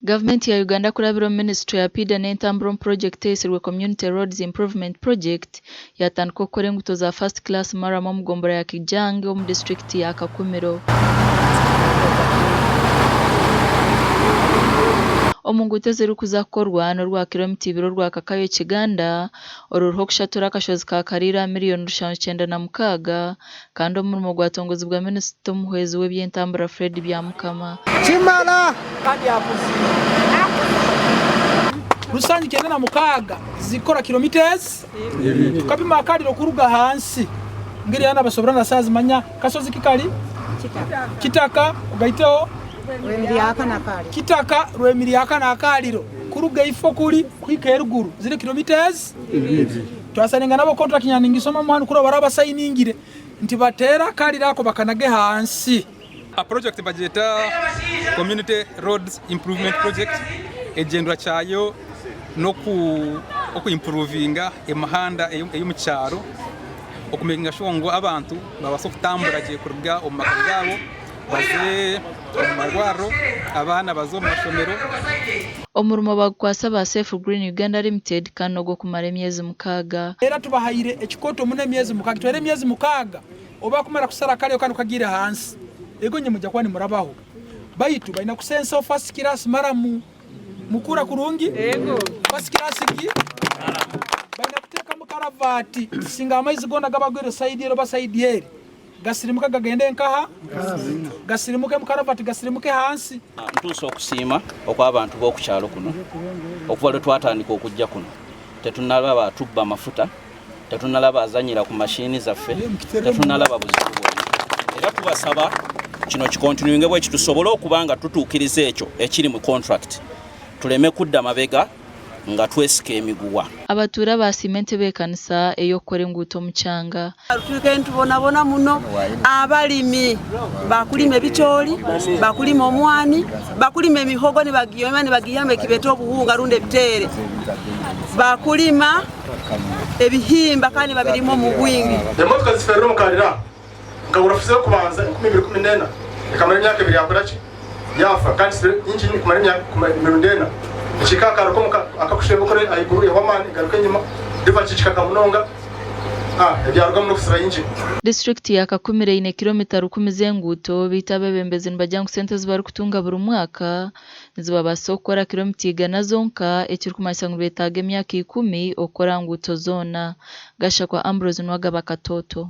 Gavumenti ya Uganda kurabira omu minisiture ya PIDA n'entambura omu purogyekiti eyetsirwe Community Roads Improvement Project yatandika okukora enguuto za First Class Murram omu gombora ya Kijange omu disiturikiti ya Kakumiro. Omu nguuto ezirikuza kukorwa n'orwa kiromita ibiri orwa Kakayo Kiganda oruriho kushatura akashozi ka Kariiro aha miriyoni rushanju kyenda na mukaaga kandi omurimo gwatongozibwa minisita omuhwezi w'eby'entambura Fred Byamukama. Kimara! 796 zikora kilometers tukapima akariro kuruga hansi ngeri yana basobora na saa zimanya kasozi kikali kitaka kugaiteho kitaka rwemiri aka nakariro kuruga ifo kuri kuhika eruguru ziri kilometers twasaninga nabo contract nyaningisoma muhanu kuro baraba sayiningire nti batera akariro ako bakanage hansi. A project bagyeta Community Roads Improvement Project. Ekigyendwa kyayo n'oku okuimprovinga emihanda ey'omu kyaro okumakinga sure ngu abantu babaasa okutambura gye kuruga omu maka gaabo baze omu marwariro, abaana baze omu mashomero. Omurimo bagukwatsa aba Safe Green Uganda Limited kandi n'ogw'okumara emyezi 6. Era tubahaire ekikoto muno emyezi 6 twere emyezi 6 oba kumara kusara akariro kanu kagiire hansi ego nye mujja kuba nimurabaho baitu baina kusensaho first class maramu mukura kurungi first class ki baina kuteekamu karavati singa amaizi goona gabagwire sayidi eri oba sayidi eri gasirimuka gagende nkaha gasirimuke mu karavati gasirimuke hansi. Ntuusa okusiima okw'abantu b'oku kyalo kuno. Okuva lwe twatandika okujja kuno tetunalaba atubba mafuta, tetunalaba azanyira ku mashiini zaffe, tetunalaba buzibu bwonna. Era tubasaba kino kikontinuinge bweki tusobole okuba nga tutuukiriza ekyo ekiri mu contract, tuleme kudda mabega nga twesika emiguwa. Abatuura baasiima entebeekanisa ey'okukora enguuto omu kyanga. Twikaire nitubonabona muno, abalimi bakulima ebicoori, bakulima omwani, bakulima emihogo nibagiyoma nibagiihamu ekibeeta obuhunga rundi ebiteere, bakulima ebihimba kandi nibabirima omu bwingi. Emotoka ziferire omu karira nkagura fuso y'okubanza 2014 ekamara emyaka ebiri yakora ki yafa kandi ingini kumara emyaka emirundi ena ekihika aha kaaro akakushemba okore ahaiguru ehwa amaani egaruka enyima riva kikikaka munonga ebyarugamu n'okusiba ingini. Disiturikiti ya Kakumiro eine kiromita rukumi z'enguuto beitu abeebembezi nibagira ngu sente ezi barikutunga buri mwaka nizibabaasisa okukora kiromita 100 zonka ekirikumanyisa ngu nibetaaga emyaka 10 okukora nguuto zoona. Gashakwa Ambrose Nuwagaba Katoto.